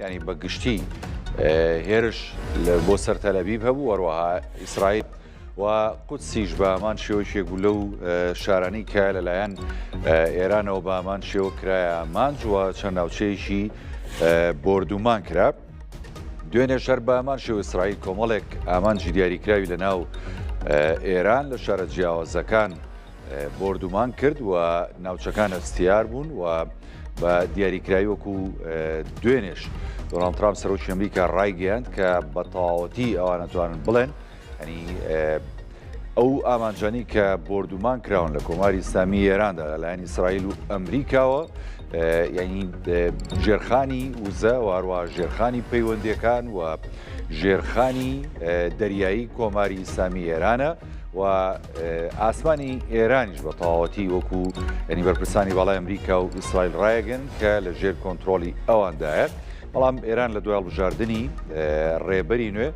ینی بە گشتی هێرش بۆ سەر تەلەبیب هەبوو، هەروەها ئیسرائیل و قودسیش بە هەمان شێوەیەک بوو لەو شارانەی کە لەلایەن ئێرانەوە بە هەمان شێوە کرایە ئامانج و چەند ناوچەیەکی بۆردومان کرا. دوێنێ شەر بە هەمان شێوە ئیسرائیل کۆمەڵێک ئامانجی دیاریکراوی لە ناو ئێران لە شارە جیاوازەکان بۆردومان کرد و ناوچەکان هەستیار بوون و بە دیاریکراوی وەکو دوێنێش دۆناڵد ترامپ سەرۆکی ئەمریکا ڕایگەیاند کە بە تەواوەتی ئەوان ئەتوانن بڵێن ئەنی ئەو ئامانجانی کە بۆردومان کراون لە کۆماری ئیسلامی ئێراندا لەلایەن ئیسرائیل و ئەمریکاوە یعنی ژێرخانی وزە و هەروە ژێرخانی پەیوەندیەکان و ژێرخانی دەریایی کۆماری ئیسلامی ئێرانە و ئاسمانی ئێرانیش بە تەواوەتی وەکو ینی بەرپرسانی باڵای ئەمریکا و ئیسرائیل ڕایگەن کە لە ژێر کۆنتترۆلی ئەواندایە، بەڵام ئێران لە دوای هەڵبژاردنی ڕێبەری نوێ.